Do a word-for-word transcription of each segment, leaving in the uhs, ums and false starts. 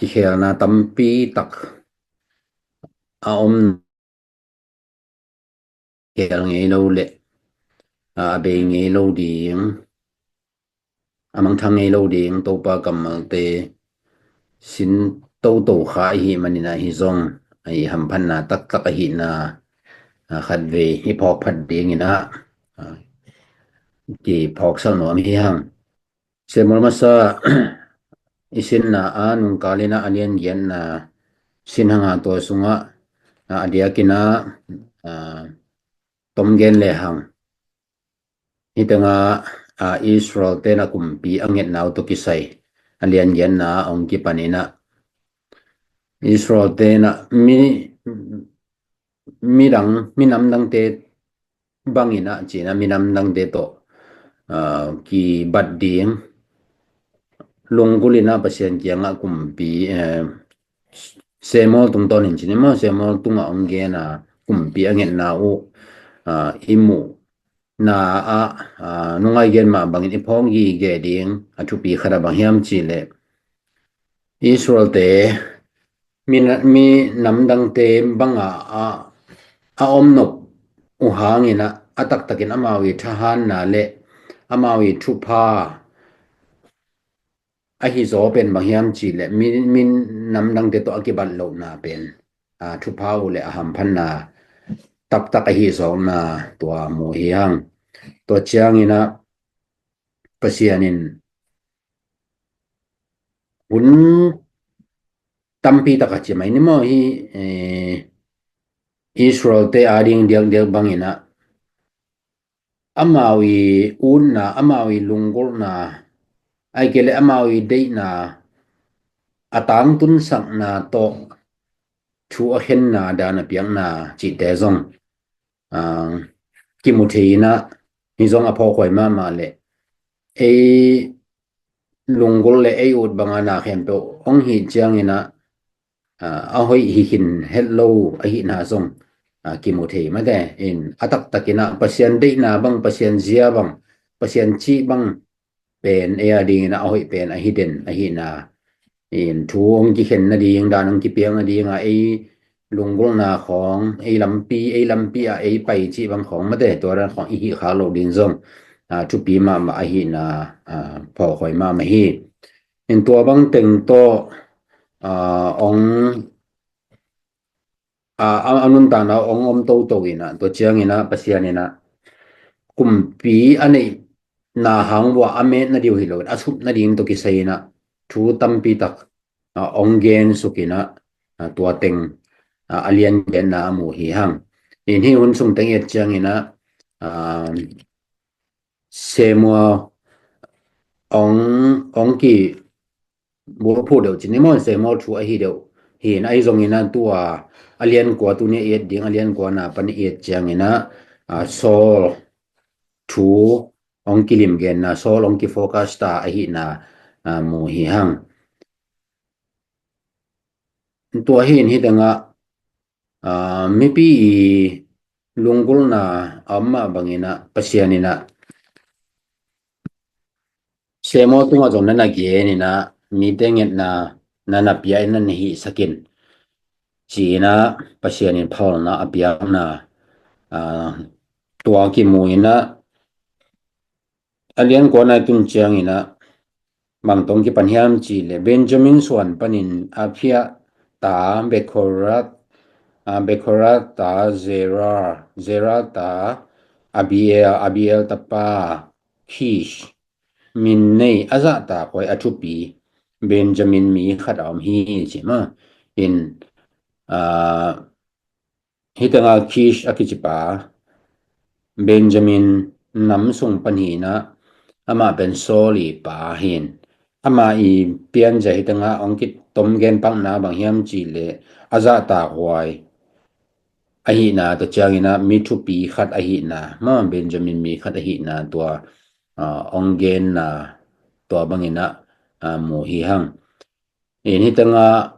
kikhelna tampi tak a om, khel ngei lo le a bei ngei lo ding, a mangthang ngei lo ding Topa kammalte sin toto kha ahi manin ahi zong, ahi hamphatna taktak ahihna khatvei i phawk phat dingin ah kiphawksak nuam hi hang. Samuel masa i sinna a nungkal in ah a lian giatna sin hang a, tua sungah a diakin ah tom gen le hang. Hi tengah Israel ten a kumpi a ngetna uh tawh kisai a lian giatna hong kipan in ah Israel ten ah mi midang, minam dangte bangin ah cina minam dangte tawh kibat ding lunggulh in ah Pasian kiangah kumpi, Samuel tungtawnin cini maw, Samuel tungah hong gen a kumpi a ngetna uh i muh na ah nungai gen mah bangin i phawk gige ding a thupi khat a bang hiam cihleh Israel te mi namdangte banga a om nop uh hangin ah a taktakin amau i thahatna le amau i thupha ahi zaw pen bang hiam cihleh mi, mi namdangte tawh a kibat lohna pen a thupha uh le a hamphatna taktak ahi zawkna tua mu hi hang. Tua ciangin ah Pasian in hun tampi tak a ci mai ni maw hi, Israel te ading diakdiak bangin ah amau i utna, amau i lunggulhna, ahih kei leh amau i deihna a tangtunsakna tawh thu a khenna dan a piakna cihte zong kimu thei in ah hi zong a phawkhuai mahmah le ei lunggulh le ei ut banga na khempeuh hong hih ciangin ah a hoih hi khin het lo ahihna zong kimu thei mate in a taktakin ah Pasian deihna bang, Pasian zia bang, Pasian cih bang pen ei adingin ah a hoih pen ahi den ahihna in thu hong kikhen nading, dan hong kipiak nading a ei lunggulhna khawng, ei lampi, ei lampi ah ei pai cih bang khawng mate tua dan khawng i hih khak loh ding zong thupi mahmah ahihna phawkhuai mahmah hi. In tua bang teng tawh ong a nuntakna ong om toto in ah tua ciangin ah Pasian in ah kumpi a neihna hang vua a met nading hi lo in a sut nading tawh kisai in ah thu tampi tak ong gen suk in ah tua teng a lian genna a mu hi hang. In hih hun sung teng i et ciangin ah Samuel ong, ong kibulphuh deuh cini maw, Samuel thu ahi deuh hi in ah ahi zongin ah tua a lian kua tuni i et ding a lian kua na pan i et ciangin ah Saul thu ong kilim genna, Saul ong kifocus ta ahihna mu hi hang. Tua hi in hi tengah mipi i lunggulhna a om mah bangin ah Pasian in ah Samuel tungah zong na na gen in ah mite ngetna na na pia in na na hihsak in ci in ah Pasian in phalna a piakna tua kimu in ah a lian kua na i tun ciangin ah bang tawh kipan hiam cihleh Benjamin suan panin Abia ta Bekorat, Bekorat ta Zera, Zera ta Abiel, Abiel tapa Kish, min nei a zahtak huai a thupi Benjamin mi khat a om hi ci mah. In Hi tengah Kish a kicipa Benjamin nam sung pan hi in ah amah pen Saul i pa hi in amah i pianzia hi tengah ong kitom gen pakna bang hiam cihleh a zahtak huai ahihna tua ciangin ah mi thupi khat ahihna maw, Benjamin mi khat ahihna tua ong genna tua bangin ah mu hi hang. In hi tengah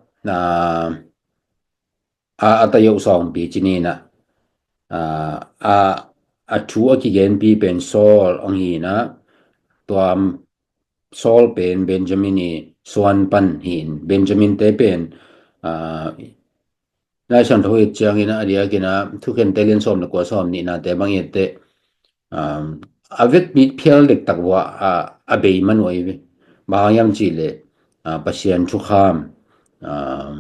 a a tayo sawngpi cinin ah a a thu a kigenpi pen Saul ong hi in ah tua Saul pen Benjamin i suan pan hi in, Benjamin te pen, ah, Lai Siangtho i et ciangin a diakin a Thukhente lian sawm le kua, sawm nihna te bang i et teh, ah, a vekpi phial dektak vua a, a bei man uh ahi ve. Bang hang hiam cih leh, ah, Pasian thukham, ah,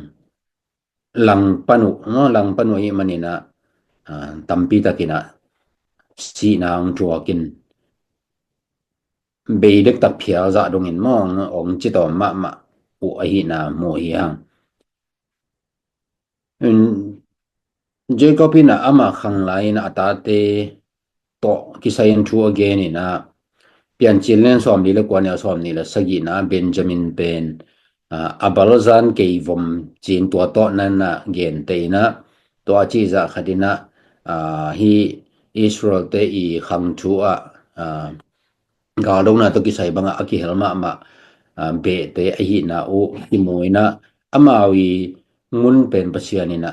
langpan uh, no, langpan uh ahih manin a, ah, tampi takin a sihna hong thuakin bei dektak phial zah dongin maw, hong citawm mahmah uh ahihna mu hi hang. Jacob in a ama khang lai in a tate tawh kisai in thu a gen in a, Piancil lian sawm li le kua, neu sawm nih le sagihna, Benjamin pen, ah, a balzan keivom cin tua tawh nan a gen te in a, tua a cih zah khat in a, ah, hi Israel te i khang thu ah, ah, galdona tawh kisai bang a a kihel mahmah, ah, behte ahihna uh kimu in a, amau i mun pen Pasian in a,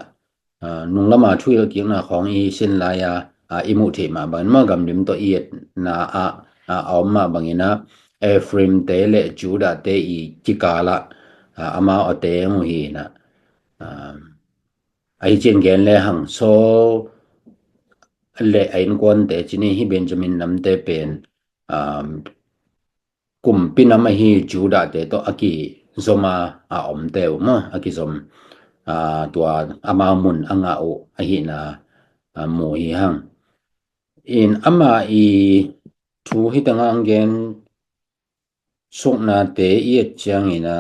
ah, nunglama thuhilhkikna khawng i sin lai a, ah, i muh theih mah bangin, mah gamlim tawh i etna ah, ah, a om mah bangin a, Ephraim te le Judah te i kikal ah, ah, amau a teng uh hi in a, ah, ahi cin gen le hang Saul le a innkuante cin hi, Benjamin namte pen, ah, kumpi nam ahi Judah te tawh a kizom a, a omte uh maw, a kizom, ah, tua amau mun a ngah uh ahihna, ah, mu hi hang. In ama i thu hi tangah hong gen suknate i et ciangin a,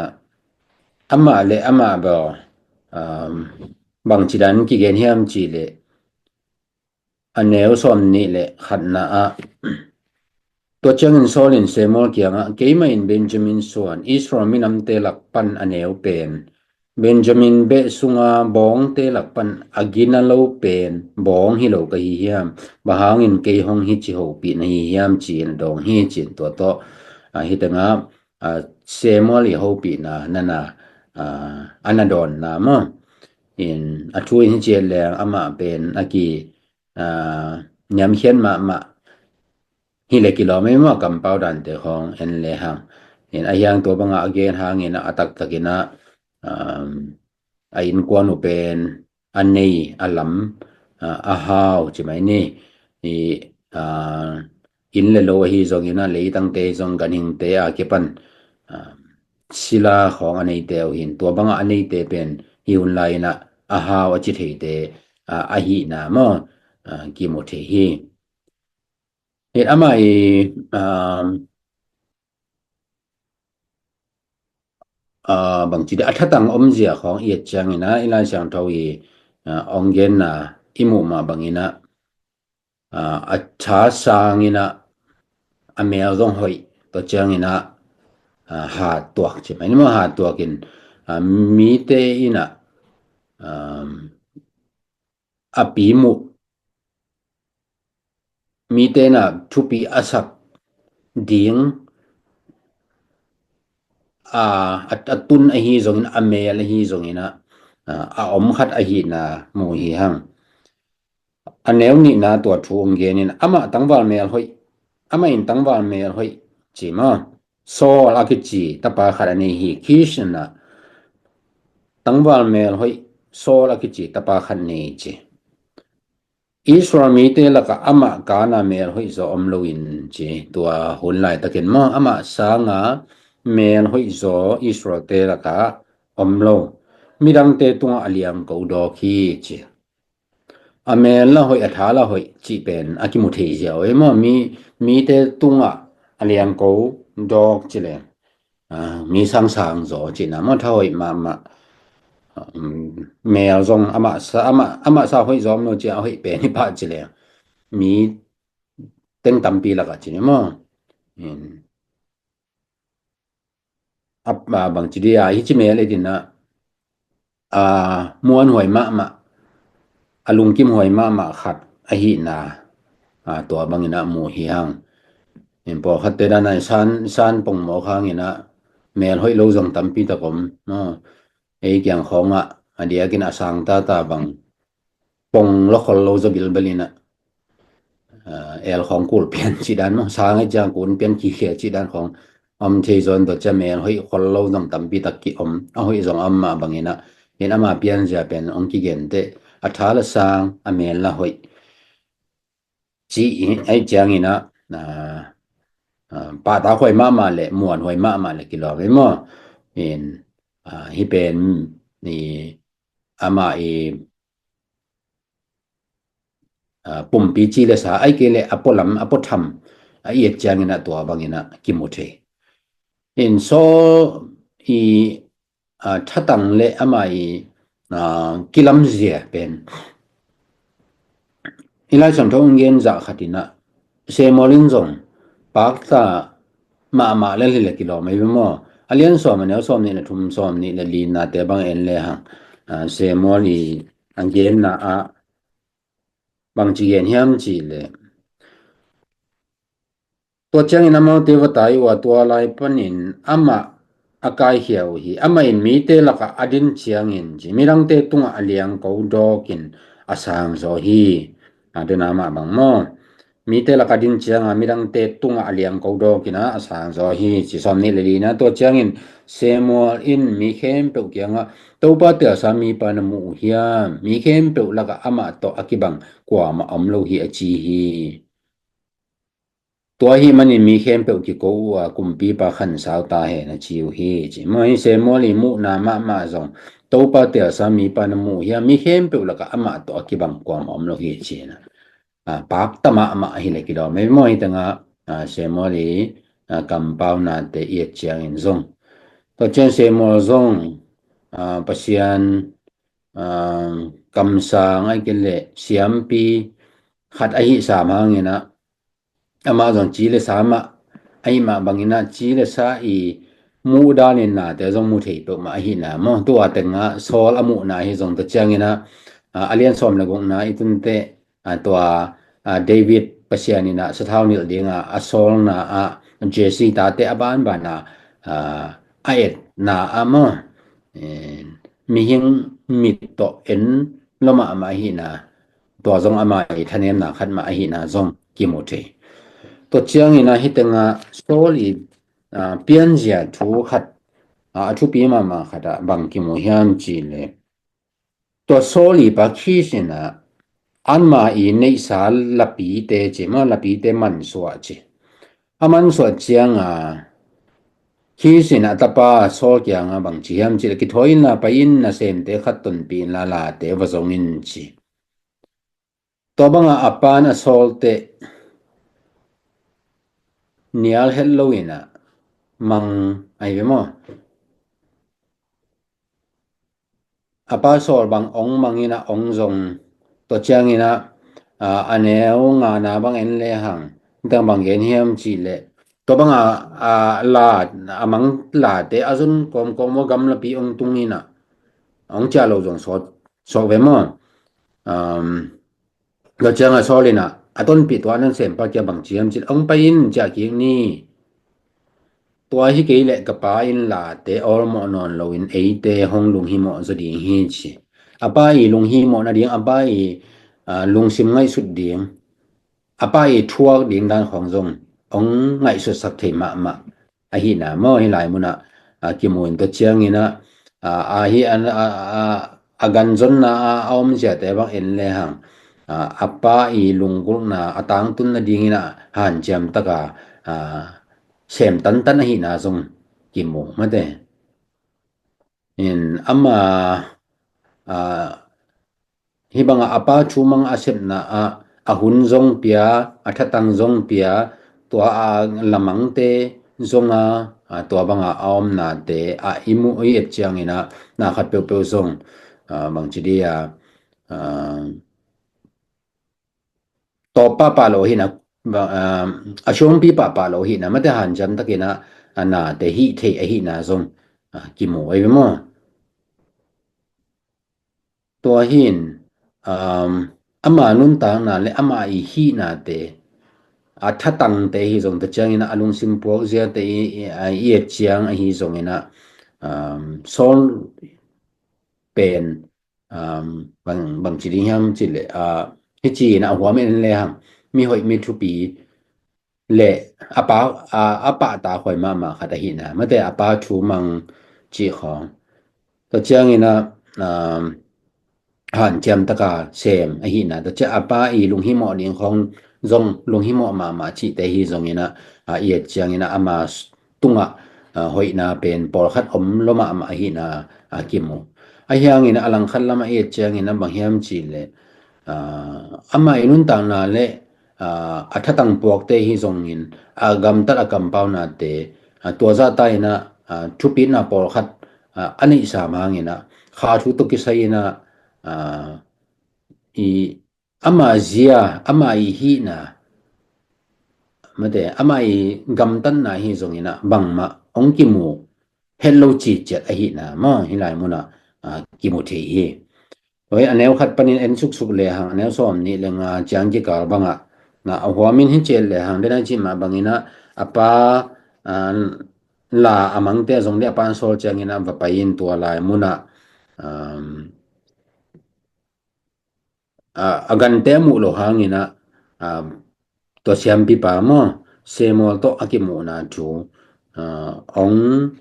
amah le amah bel, um, bangci dan kigen hiam cih leh, a neu sawm nih le khatna ah, tua ciangin Saul in Samuel kiangah, keimah in Benjamin suan Israel minamte lak pan a neu pen, Benjamin beh sunga bawngte lak pan a gina lo pen bawng hi lo ka hi hiam? Bang hangin kei hong hici hopih na hi hiam, ci-in a dawng hi, ci-in tua tawh, ah, hi tangah, ah, Samuel i hopihna nana, ah, a na dawnna maw. In a thu in hi ciat leng amah pen a ki, ah, niamkhiat mahmah hi le kilawm ei maw, kampau dante khawng en le hang. In a hiang tua bangah a gen hangin a taktakin a, um, a innkuan uh pen a nei a lam, ah, a hau ci mai ni. I, ah, inn le lo ahi zongin a, leitangte zong ganhingte a kipan, ah, sila khawng a neite uh hin, tua bangah a neite pen hi hun lai in a, a hau a ci theite, ah, ahihna maw, ah, kimu thei hi. Hi amah i, ah, ah, bangci dih a thatang omzia khawng i et ciangin a, i Lai Siangtho i, ah, hong genna i muh mah bangin a, ah, a tha sangin a, a mel zong hoih, tua ciangin a, ah, hat tuak ci mai ni maw, hat tuakin, ah, mite in a, um, a pi muh, mite in a thupi a sak ding, a, a, a tun ahi zongin, a mel ahi zongin a, a, a om khat ahihna mu hi hang. A neu nihna tua thu hong genin, amah tangval mel hoih, amah in tangval mel hoih ci maw. Saul a kici tapa khat a nei hi, Kish in a, tangval mel hoih Saul a kici tapa khat nei ci. Israel mite lakah amah kana mel hoih zaw om lo in ci, tua hun laitakin maw, amah sanga mel hoih zaw Israel te lakah om lo. Midangte tungah a liangko dawk hi ci. A mel la hoih, a tha la hoih cih pen a kimu thei ziau ei maw, mi, mite tungah a liangko dawk ci leng, ah, mi sangsang zaw cihna maw, tha hoih mahmah, um, mel zong amah sa, amah, amah sa hoih zaw om lo ci, a hoih pen hi pah ci leng mi teng tampi lakah ci ni maw. In a, a bangci dia hici mel i dinah, a, muanhuai mahmah, a lungkimhuai mahmah khat ahihna, a, tua bangin a mu hi hang. In pawlkhatte dana san, san pongmawk hangin a mel hoih lo zong tampi tak om, no? Ei kiang khawngah a diakin a sang tata bang pong lo khol lo zaw bilbel in a, a, el khawng kul pian cih dan maw, sang ei ciang kun pian kikhia cih dan khawng om thei zaw in, tua ciang mel hoih khol lo zong tampi tak ki-om, a hoih zong a om mah bangin ah, in ama pianzia pen hong kigen teh, a tha la sang, a mel la hoih. Ci i, ahih ciangin ah, ah, ah, pahtakhuai mahmah le muanhuai mahmah le kilawm hi maw? In, ah, hih pen i, ama i, ah, pumpi ci le sa, ahih kei le a pualam, a puatham, a i et ciangin ah tua bangin ah kimu thei. In Saul i, ah, thatang le ama i, ah, kilamzia pen i Lai Siangtho hong gen zah khat in ah, Samuel in zong pakta mahmah le hi le kilawm hi ve maw? A lian sawm, a neu sawm nih le thum, sawm nih le li nate bang en le hang, ah, Samuel i a genna ah bangci gen hiam cih leh, tua ciangin amaute va tai uh a, tua lai panin amah a kaikhia uh hi. Amah in mite lakah a din ciangin ci, midangte tungah a liangko dawkin a sangzaw hi. A, dena amah bang maw? Mite lakah a din cianga midangte tungah a liangko dawkin a, a sangzaw hi ci. Sawm nih le lina, tua ciangin Samuel in mi khempeuh kiangah, Topa telsa mipa na mu uh hiam? Mi khempeuh lakah amah tawh a kibang kuamah om lo hi, a ci hi. Tua ahih manin mi khempeuh kiko uh a, kumpipa khansau ta hen, a ci uh hi ci. Maw, hih Samuel i muhna mahmah zong, Topa telsa mipa na mu uh hiam? Mi khempeuh lakah amah tawh a kibang kuamah om lo hi, ci na. Ah, pakta mahmah hi le kilawm hi maw? Hih tengah, ah, Samuel i, ah, kampaunate i et ciangin zong, tua ciang Samuel zong, ah, Pasian, ah, kamsang ahih kei leh siampi khat ahih sam hangin ah, amah zong ci le sa mah ahih mah bangin ah, ci le sa i muhdanin nate zong mu thei peuhmah ahihna maw? Tua tengah Saul a muhna hi zong, tua ciangin ah, ah, a lian sawm le gukna i tun teh, ah, tua, ah, David Pasian in ah sathau nilh dinga a sawlna ah, Jesse tate a banbana, ah, a etna ah maw? Eh, mihing mit tawh en lo mahmah ahihna, tua zong ama i thanemna khat mah ahihna zong kimu thei. Tua ciangin ah hih tengah Saul i, ah, pianzia thu khat, ah, a thupi mahmah khat ah bang kimu hiam cih leh, tua Saul i pa Kis in ah anmah i neihsa lapite ci maw, lapite mansuah ci. A mansuah cianga Kis in a tapa Saul kianga bangci hiam cih leh, kithawi inla pai in, nasemte khat tonpih inla late va zong in, ci. Tua banga a pan a sawlte nial het lo in ah mang ahi ve maw? A pa sawl bang ong mang in ah ong zong, tua ciangin ah, ah, a neu ngana bang en le hang, tang bang gen hiam cih leh, tua banga, ah, la, a mang late a zon kawmkawm aw, gamlapi ong tung in ah, ong ciah lo zong sawt, sawt ve maw? Um, Tua cianga Saul in ah, a tonpih tua a nasempa kia bangci hiam cih leh, ong pai in, ciah kik ni. Tua hi kei leh ka pa in late awlmawh nawn loin eite hong lunghimawh zaw ding hi, ci. A pa i lunghimawh nading, a pa i, ah, lungsim ngaihsut ding, a pa i thuak ding dan khawng zong ong ngaihsutsak thei mahmah ahihna maw, hih lai munah, ah, kimu in, tua ciangin ah, ah, ah, hih a, ah, ah, a ganzonna ah a omziate bang en le hang, ah, a pa i lunggulhna a tangtun nadingin ah hanciam taka, ah, sem tantan ahihna zong kimu mate. In ama, ah, hih banga a pa thu mang a sepna ah a hun zong pia, a thatang zong pia, tua a lamangte zonga, ah, tua banga a omnate ah i muh i et ciangin ah, na khat peuhpeuh zong, ah, bangci dia, ah, tawp pahpah lo ahihna, ah, a sungpi pahpah lo ahihna, mate, hanciam takin ah, a nate hih theih ahihna zong, ah, kimu ahi ve maw? Tua hin, um, ama nuntakna le ama i hihnate, a thatangte hi zong, tua ciangin ah a lungsim puakziate i, i, a i et ciang ahi zongin ah, um, Saul pen, um, bang, bangci ding hiam cih leh, ah, hih ci in ah a huam en le hang, mi hoih mi thupi le a pa, a, a pahtak huai mahmah khat ahihna, mate, a pa thu mang cih khawng. Tua ciangin ah, um, hanciam taka sem ahihna, tua ciang a pa i lunghimawh ding khawng zong lunghimawh mahmah cihte hi zongin ah, a, i et ciangin ah ama tungah, a, hoihna pen pawlkhat om lo mahmah ahihna, a, kimu. Ahi hangin a langkhat lamah i et ciangin ah bang hiam cih leh, a, ama i nuntakna le, a, a thatang puakte hi zongin a gamtat a kampaunate, a, tua zahta in ah, a, thupitna pawlkhat, a, a neihsa hangin ah kha thu tawh kisai in ah, a, i ama zia, ama i hihna, mate, ama i gamtatna hi zongin ah bangmah hong kimu het lo ciciat ahihna maw, hih lai munah, a, kimu thei hi. Oi, a neu khat panin en suksuk lehang, a neu sawm nih le nga ciang kikal bangah, na a huamin hi ciat lehang, den a cih mah bangin ah, a pa, a, la a mangte a zong le a pa an sawl ciangin ah va pai in tua lai munah, um, a, a gante a muh lo hangin ah, a, tua siampipa maw, Samuel tawh a kimuhna thu, a, hong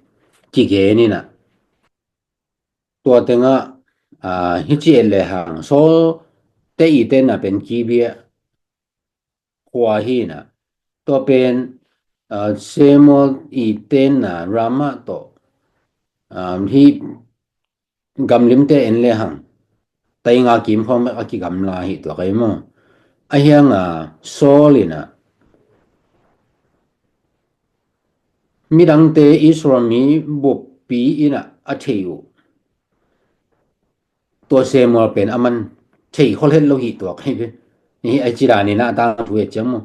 kigen in ah, tua tengah, a, hih ci et lehang, Saul te i tenna pen Gibeah khua hi in ah, tua pen, a, Samuel i tenna Ramah tawh, a, hih gamlimte en lehang, tainga kim khawng bek a kigamla hi tuak ahi maw. Ahi hang a, Saul in ah midangte Israel mi buppi in ah a thei uh, tua Samuel pen aman thei khol het lo hi tuak ahi ve. Hi a ci dan in ah a tangthu et ciang maw.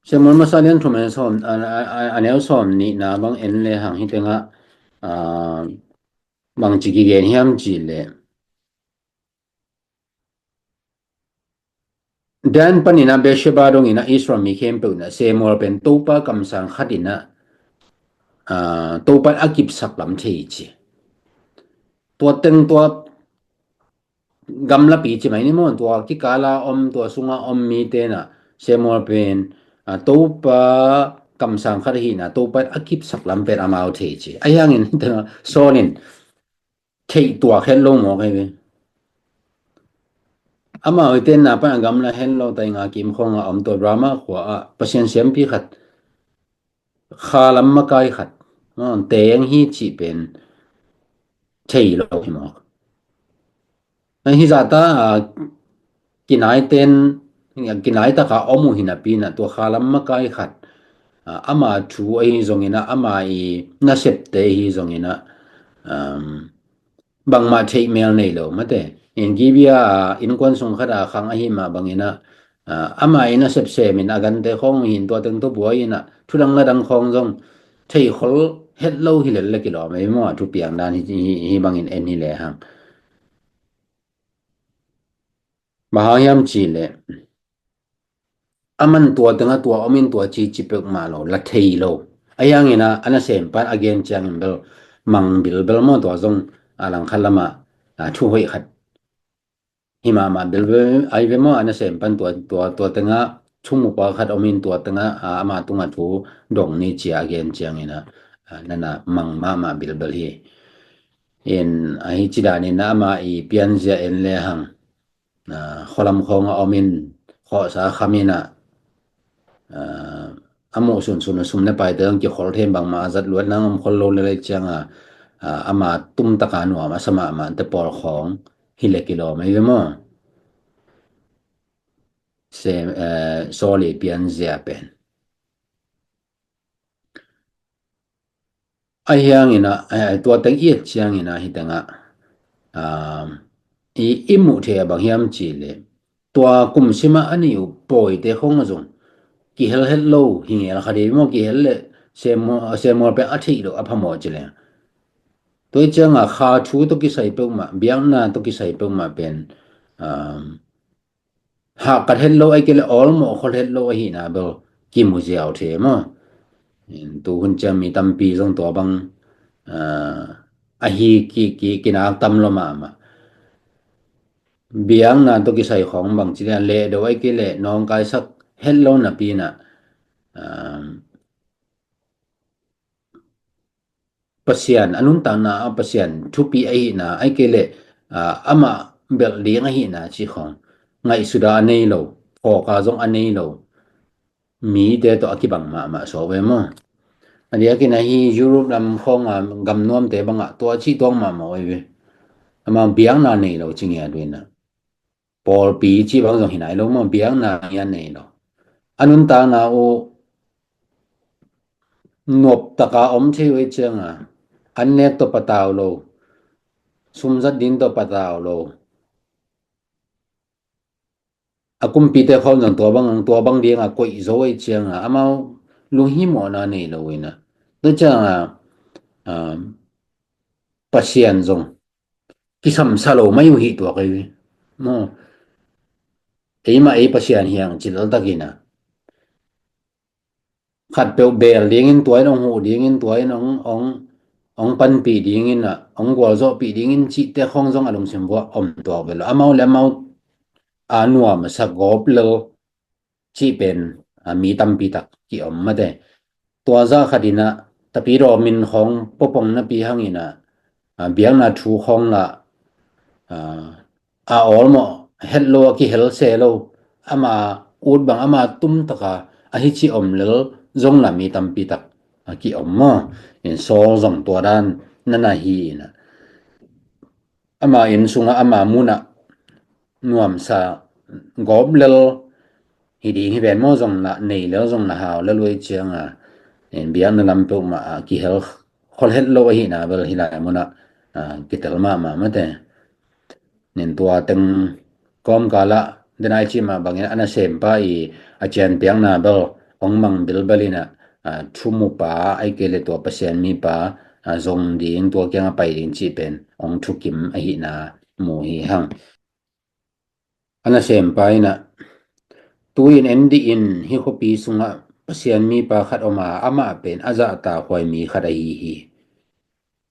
Samuel masa lian thum a neu sawm, a, a, a, a neu sawm nihna bang en lehang hih tengah, a, bang ci kigen hiam cih leh, Dan panin ah Beersheba dongin ah Israel mi khempeuh in ah Samuel pen Topa kamsang khat in ah, a, Topa in a kipsak lam thei ci. Tua teng tua gamlapi ci mai ni maw, tua kikala om, tua sunga om mite in ah Samuel pen, a, Topa kamsang khat ahihna, Topa in a kipsak lam pen amau thei ci. Ahi hangin Saul in theih tuak het lo mawk ahi ve. Amau i tenna pan a gamla het lo, tainga kim khawng a om tua Ramah khua ah Pasian siampi khat, kha lam makai khat, a, teng hi cih pen thei lo hi mawk. Hi zahta, a, kinaiten, kinai taka om uh hi napi in ah tua kha lam makai khat, a, ama thu ahi zongin ah, ama i nasepte ahi zongin ah, um, bangmah theih mel nei lo, mate. In Gibeah, a, innkuan sung khat a khang ahi mah bangin ah, a, ama i nasep semin a gante khawng hin tua teng tawh buai in ah, thudang ladang khawng zong thei khol het lo hi lel le kilawm ahi maw, a thupiang dan hi, hi, hi bangin en hi lehang. Bang hang hiam cih leh, aman tua tengah tua om in tua ci ci peuhmah lo, la thei lo. Ahi hangin ah a nasem pan a gen ciangin bel mang bilbel maw, tua zong a langkhat lamah, a, thu hoih khat hi mahmah bilbel ahi ve maw, a nasem pan tua, tua, tua tengah thumupa khat om in tua tengah, a, ama tungah thu dong ni ci a gen ciangin ah, a, nana mang mahmah bilbel hi. In, a, hi ci dan in ah ama i pianzia en lehang, a, khualam khawng a om in, khuasa kham in ah, a, a muh sunsun a sum le paite zong kikhol thei, bangmah a zat luat nang om khol lo le lei ciang a, a, ama tumtaka nuam a sa mahmahte pawl khawng hi le kilawm ahi ve maw. Se, a, Saul i pianzia pen. Ahi hangin ah, a, tua teng i et ciangin ah hih tengah, a, i, i muh theih a bang hiam cih leh, tua kum simah a neih uh pawite khawng a zong kihel het lo hi ngel kha dei maw, kihel leh Samuel, Samuel pen a theih loh a phamawh ci leng. Tua hi ciang a kha thu tawh kisai peuhmah, biakna tawh kisai peuhmah pen, a, hahkat het lo, ahih kei leh awlmawh khol het lo ahihna bel kimu ziau thei maw. Tu hun ciang mi tampi zong tua bang, a, ahi ki, ki, kinak tam lo mahmah. biakna tawh kisai khawng bang ci lian leh do ai kei leh nawngkaisak het lo napi inah, ah, Pasian a nuntakna ah Pasian thupi ahihna ai kei leh, ah, amah belh ding ahihna cih khawng ngaihsuda a nei lo, phawka zong a nei lo mite tawh a kibang mahmah suak ve maw? A diakin ahi Europe lam khawng a gam nuamte bangah tua cih tuak mahmah oi ve. Amah biakna nei lo ci ngiat uh inah pawlpi cih bang zong hi nai lo maw, biakna ngiat nei lo. A nuntakna uh noptaka om thei uh ei cianga an nek tawh patau lo, sumzat din tawh patau lo. A kumpite khawm zong tua bang, tua bang dinga koih zo ei cianga amau lunghimawhna nei lo inah. Tua cianga, ah, Pasian zong kisamsa lo mai uh hih tuak ei maw? Eimah ei Pasian hiang ciltakinah khatpeuh beel dingin tua in hong huh dingin tua in hong, hong, hong panpih dingin ah hong gualzawhpih dingin cihte khawng zong a lungsim vuah om tuak ve lo. Amau le amau a nuamsa gawp lel cih pen, ah, mi tampi tak ki-om mate. Tua zah khatinah tapidaw min khawng pawpong napi hanginah, ah, biakna thu khawng lah, ah, a awlmawh het lo a kihel se lo, ama ut bang ama tumtaka ahi ci om lel zong lah mi tampi tak a ki-om maw? In Saul zong tua dan nana hi inah ama inn sungah ama munah nuamsa gawp lel hi ding hi ven maw, zong lah nei lel zong lah hau lel uh ei cianga, in biakna lam peuhmah a kihel kholhet lo ahihna bel hi lai munah, ah, kitel mahmah mate. Nin tua teng kawmkalah denai cih mah bangin a nasempa i a cianpiakna bel hong mang bilbel inah, ah, thumupa ai kei le tua Pasian mipa, ah, zong ding tua kianga pai ding cih pen hong thukim ahihna mu hi hang. A nasempa inah tu-in en dih in, hih khuapi sungah Pasian mipa khat om a, amah pen a zahtakhuai mi khat ahi hi.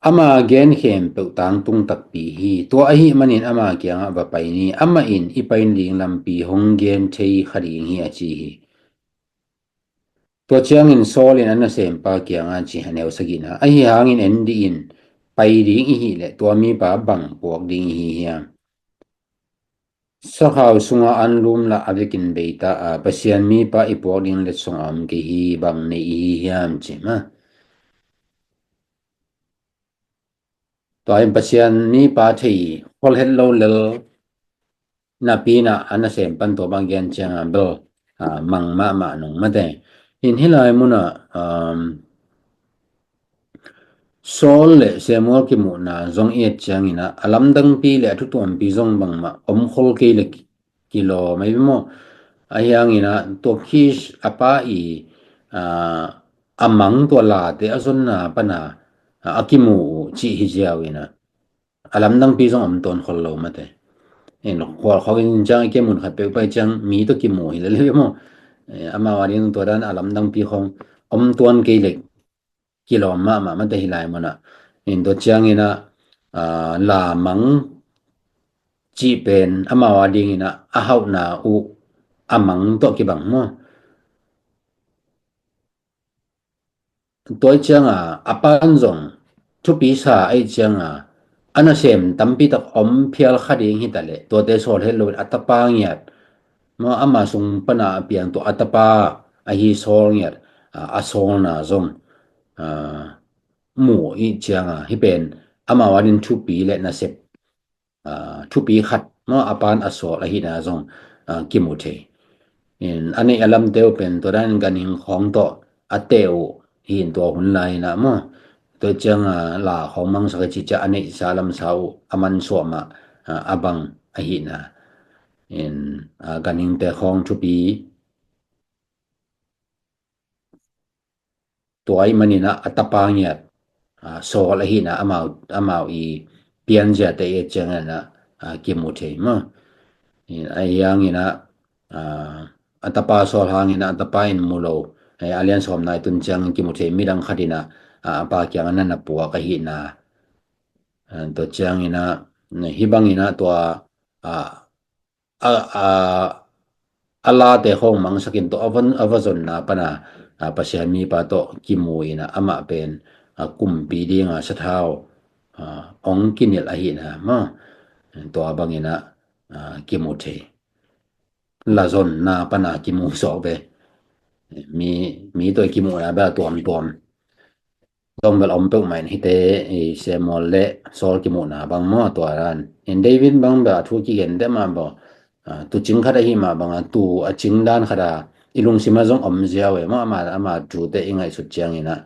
Ama gen khempeuh tangtung takpi hi. Tua ahih manin ama kiangah va pai ni, amah in i pai ding lampi hong gen thei kha ding hi a ci hi. Tua ciangin Saul in a nasempa kiangah ci a neu sagihna, ahi hangin en dih in, pai ding i hih leh tua mipa bang puak ding i hi hiam? Sakhau sungah an lum lah a vekin beita a, Pasian mipa i puak ding letsong a om kei hi, bang nei i hi hiam ci mah. Tua in Pasian mipa thei kholhet lo lel napi inah a nasempan tua bang gen cianga bel, ah, mang mahmah nung mate. In hih lai munah, um, Saul le Samuel kimuhna zong i et cianginah a lamdangpi le a thutuampi zong bangmah om khol kei le kilawm ahi maw? Ahi hanginah tua Kish a pa i, ah, a mang tua late a zonna pana, ah, a kimu uh cih hi ziau inah a lamdangpi zong om tuan khol lo mate. In khualkhawk in ciang i kimun khat peuh pai ciang mi tawh kimu hi lele maw? Eh, amau a ding tua dan a lamdangpi khawng om tuan kei le kilawm mahmah mate hi lai munah. In tua cianginah, ah, la mang cih pen amau a dinginah a hauhna uh a mang tawh kibang maw? Tua i cianga a pan zong thupi sa ahi cianga a nasem tampi tak om phial kha ding hi ta leh tuate sawl het loin a tapa ngiat maw, ama sung pana a piang tua a tapa ahi sawl ngiat, a, a sawlna zong, a, mu i cianga hih pen amau a din thupi le nasep, a, thupi khat maw, a pan a sawl ahihna zong, a, kimu thei. In a neih a lamte uh pen tua danin ganhing khawng tawh a teh uh hi in tua hun lai inah maw, tua cianga la khawng mangsak a cicia a neihsa lamsa uh a mansuah mah, a, a bang ahihna. In, a, ganhingte khawng thupi tua ahih maninah a tapa ngiat, a, sawl ahihna amau, amau i pianziate i et cianginah, a, kimu thei maw? In, ahi hanginah, a, a tapa sawl hanginah a tapa in mu lo, a, a lian sawmna i tun ciangin kimu thei midang khatinah, a, a pa kiangah na na puak ahihna. A, tua cianginah hih banginah tua, a, a, a, a late khawng mangsakin tawh a va, a va zonna pana, a, Pasian mipa tawh kimu ina amah pen, a, kumpi dinga sathau, a, ong kinilh ahina maw. Tua bangina, a, kimu thei. La zonna pana kimu sawk ve. Mi, mi tawh i kimuhna bel a tuamtuam. Zong bel om peuhmah in hite, i Samuel le Saul kimuhna bang maw tua dan. In David bang bel a thu kigen deuh mah baw. A, tu cing khat ahi mah banga tu a cing dan khata i lungsim a zong om ziau e maw, ama, ama thute i ngaihsut ciangina.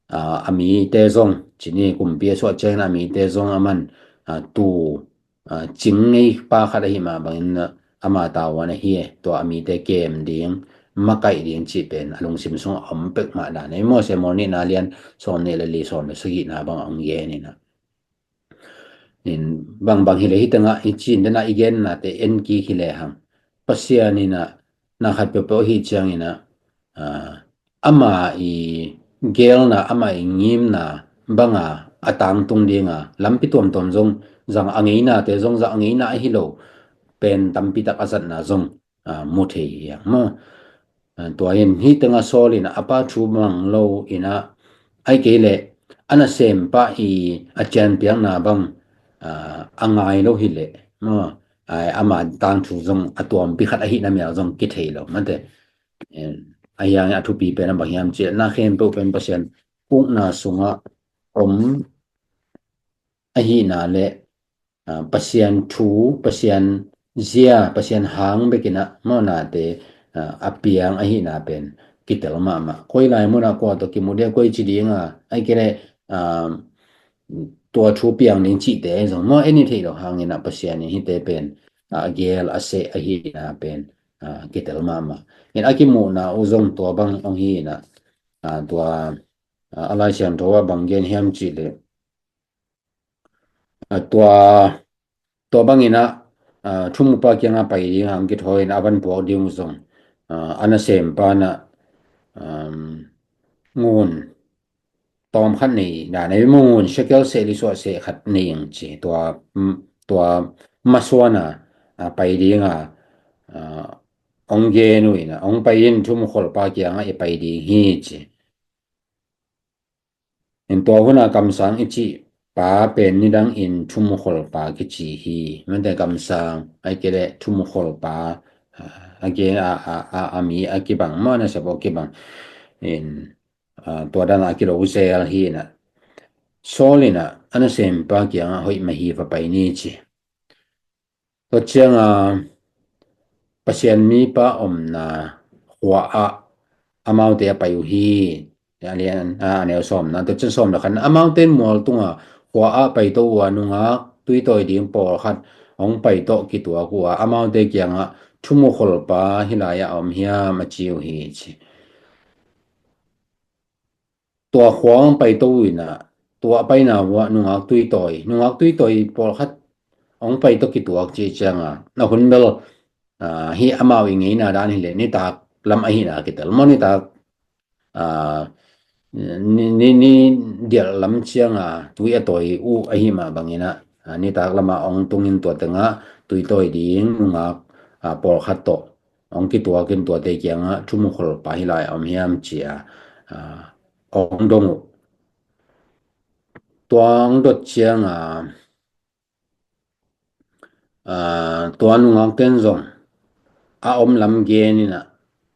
A, a mite zong, cini kumpi a suah ciangina a mite zong aman, a, tu, a, cing ngei pa khat ahi mah bangin, a, ama tavuan ahi e, tua a mite kem ding, makaih ding cih pen a lungsim sungah om peuhmah dan ei maw. Samuel nihna lian sawm nih le li, sawm le sagihna bang a ong gen ina. In bangbang hileh hih tengah i cin dena i gennate en kik hileh hang. Pasian ina na khat peuhpeuh ahi ciangina, a, ama i gelna, ama i ngimna banga a tangtung dinga lampi tuamtuam zong zang a ngeinate zong zang a ngeina ahi lo pen tampitak a zatna zong, a, mu thei hi ang maw. A, tua in hih tengah Saul ina a pa thu mang lo ina ai kei leh a nasempa i a cianpiakna bang, a, a ngai lo hileh maw, a, ama tangthu zong a tuampi khat ahihna mial zong kithei lo mate. Ahi hangin a thupi pen a bang hiam cih leh na khempeuh pen Pasian ukna sungah om ahihna le, a, Pasian thu, Pasian zia, Pasian hang bekina mawnate, a, a piang ahihna pen kitel mahmah. Koi lai munah kua tawh kimu dia koi ci dinga ai kei leh, a, tua thu piang ding cihte zong maw en i theih lo hangina Pasian in hihte pen, a, a gel a seh ahihna pen, a, kitel mahmah. In a kimuhna uh zong tua bang ong hina, a, tua, a, a Lai Siangtho ah bang gen hiam cih leh, a, tua, tua bangina, a, thumupa kianga pai dinga ang kithawi in a van puak ding uh zong, a, a nasempa na, um, ngun tawm khat nei dan ei maw, ngun shekel seh li suah seh khat nei ang ci. Tua, mm, tua masuana, a, pai dinga, a, ong gen uh ina ong pai in thumukholpa kianga i pai ding hi ci. In tua huna kamsang i cih pa pen nidangin thumukholpa kici hi. Mante kamsang ai kei leh thumukholpa, a, a gen a, a, a, a mi a kibang maw, a nasep a kibang. In, a, tua dana a kilo zel hi ina. Saul ina a nasempa kianga hoih mah hi, va pai ni ci. Tua cianga Pasian mipa omna khua ah amaute a pai uh hi. A lian, a, a neu sawmna, tua ciang sawm le khatna, amaute in mual tunga khua ah paito uh a nungak tuitawi ding pawlkhat hong paitawh kituak uh a, amaute kiangah thumukholpa hih lai-ah a om hiam a ci uh hi ci. Tua khua hong paito uh ina, tua a paina uh ah nungak tuitawi, nungak tuitawi pawlkhat hong paitawh kituak ci cianga, a hun bel, a, hih amau i ngeina dan hileh nitak lam ahihna kitel maw, nitak, a, ni, ni, ni dialh lam cianga tui a tawi uh ahi mah bangina, a, nitak lama ong tungin tua tengah tuitawi ding nungak, a, pawlkhat tawh ong kituakin tuate kiangah thumukholpa hih lai-ah om hiam cia, a, ong dong uh. Tua ong dot cianga, a, tua nungak ten zong a om lam gen ina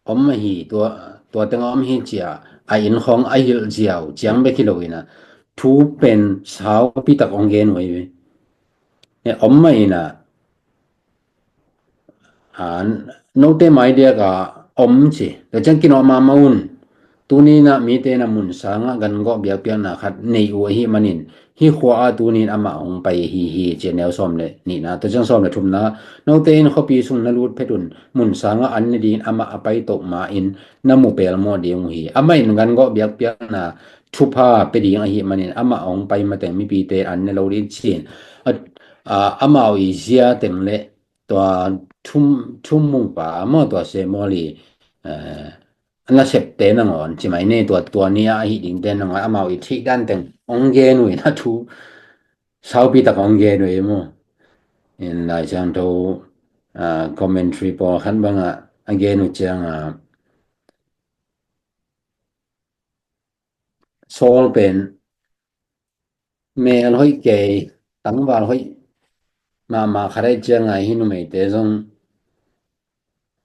om ahi, tua, tua tengah om hi cia a inn khawng a hilh ziau ciang bek hi lo ina thu pen saupi tak ong gen uh ahi ve. E, om mah ina, a, note mai diaka om ci. Tua ciang kinawh mahmah un. Tuni ina mite ina mun sangah gan gawh biakpiakna khat nei uh ahi manin hih khua ah tuni in amah hong pai hi hi ci, neu sawm le nihna. Tua ciang sawm le thumna, note in khuapi sung na lut phet un, mun sangah an ne dingin amah a paito ma in na mu pelmawh ding uh hi. Amah in gan gawh biakpiakna thupha pe ding ahi manin amah hong pai mateng mipite an ne lo ding ci-in, a, a, amau i zia teng le tua thum, thumupa maw, tua Samuel i, eh, nasepte nangawn ci mai ni, tua, tua ni a ahi dingte nangawn amau i theih dan teng ong gen uh ina thu saupi tak ong gen uh hi maw. In Lai Siangtho, ah, commentary pawlkhat bangah a gen uh ciangah, Saul pen mel hoih kei, tangval hoih mahmah khat ahih ciangah hih numeite zong,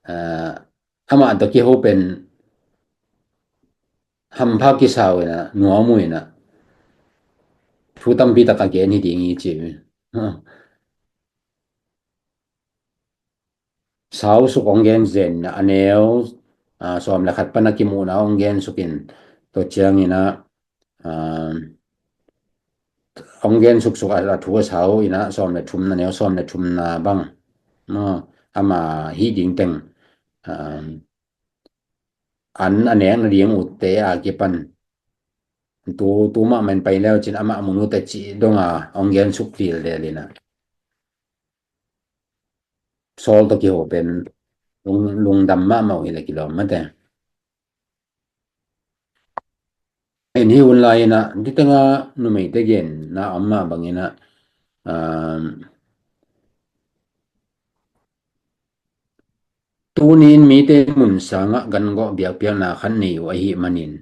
ah, amah tawh kiho pen hampha kisa uh inah, nuam uh inah, thu tampi tak a gen hi ding hi ci uh hi. Sau suk hong gen zen inah, a neu, ah, sawm le khat pan a kimuhna hong gen suk in, tua ciang inah, ah, hong gen suksuk a, a thu a sau inah, sawm le thumna, neu sawm le thumna bang, no, ama hih ding teng, ah, an a nek nading utte a kipan tu, tu mahmah in pai leu cin amah mun uh teh cih dong a hong gen suk lil lel inah, Saul tawh kiho pen lung, lungdam mahmah uh hi leh kilawm mate. In hih hun lai inah, diteng a numeite genna om mah bang inah, um, tuni in mite mun sangah gan gawh biakpiakna khat nei uh ahih manin,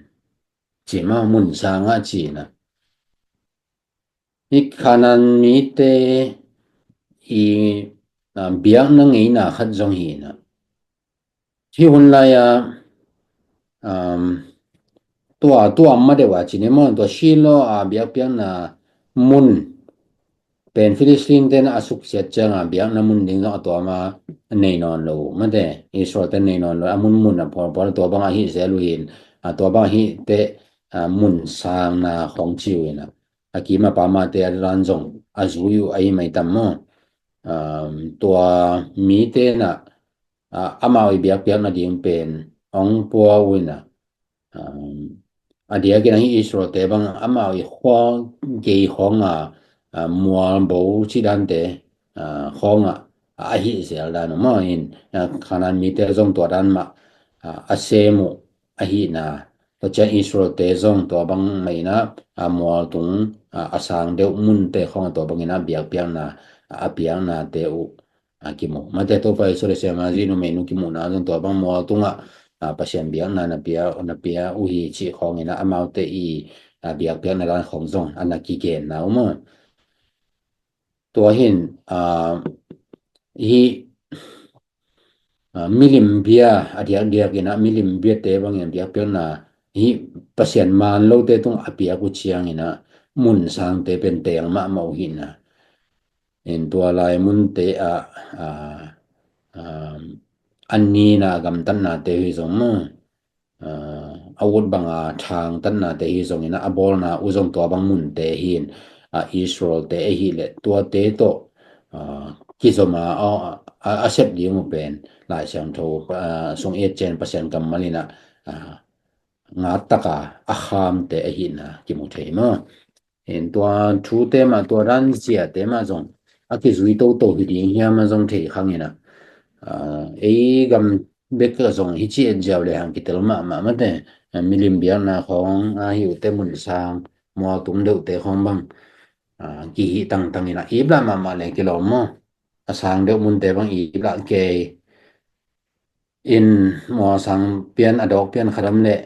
ci mah, mun sangah ci inah, hih Kanaan mite i, ah, biakna ngeina khat zong hi inah, hih hun lai-a, um, tua, tua ma deuh a ci ni maw, tua Shiloh a biakpiakna mun pen Philistine te inah a suksiat ciangah biakna mun ding zong a tuam a nei nawn lo uh mate, Israel te nei nawn lo, a mun mun a pawlpawl tua bang ahih zel uh hi in, a tua bang ahih teh, ah, mun sangna khawng ci uh inah, a kim a pam a te a dan zong a zui uh ahi mai tam maw. Um, tua mite inah, ah, amau i biakpiak nading pen hong pua uh inah, um, a diakin ahi Israel te bang amau i khua gei khawng a, ah, mual bo cih dante, ah, khawng a, ah, ahih zel dan uh mah in, ah, Kanaan mite zong tua dan mah, ah, a sem uh ahihna, tua ciang Israel te zong tua bang mah inah, ah, mual tung, ah, a sang deuh munte khawng a tua bang inah biakpiakna, ah, a piaknate uh, ah, kimu. Mate, Topa Jesu le siama zi numei nu kimuhna zong tua bang mual tungah, ah, Pasian biakna na pia, na pia uh hi cih khawng inah amaute i, ah, biakpiakna dan khawng zong a na kigenna uh maw. Tua hin, ah, hih, ah, milim bia a diakdiak inah, milim biate bangin biakpiakna hih Pasian maan lote tung a piak uh ciang inah, mun sangte pen teel mahmah uh hi inah. In tua lai munte ah, ah, ah, a nina gamtatnate uh hi zong maw, ah, a ut banga thangtatnate hi zong inah, a bawlna uh zong tua bang munte hi in, ah, Israel te ahih leh tuate tawh, ah, kizom a, a, a, a sep ding uh pen Lai Siangtho, ah, sung i et ciang Pasian kammal inah, ah, ngat taka a khamte ahihna kimu thei maw. In tua thute mah, tua dan ziate mah zong a kizui toto hi ding hiam a zong thei khang inah, ah, ei gam bek a zong hi ci et ziau le hang kitel mahmah mate, ah, milim biakna khawng ahi uh teh mun sang mual tung deuhte khawng bang, ah, kihih tangtang inah iplah mahmah le kilawm maw. A sang deuh munte bang iplah kei in, mual sang pian a dawk pian khat om leh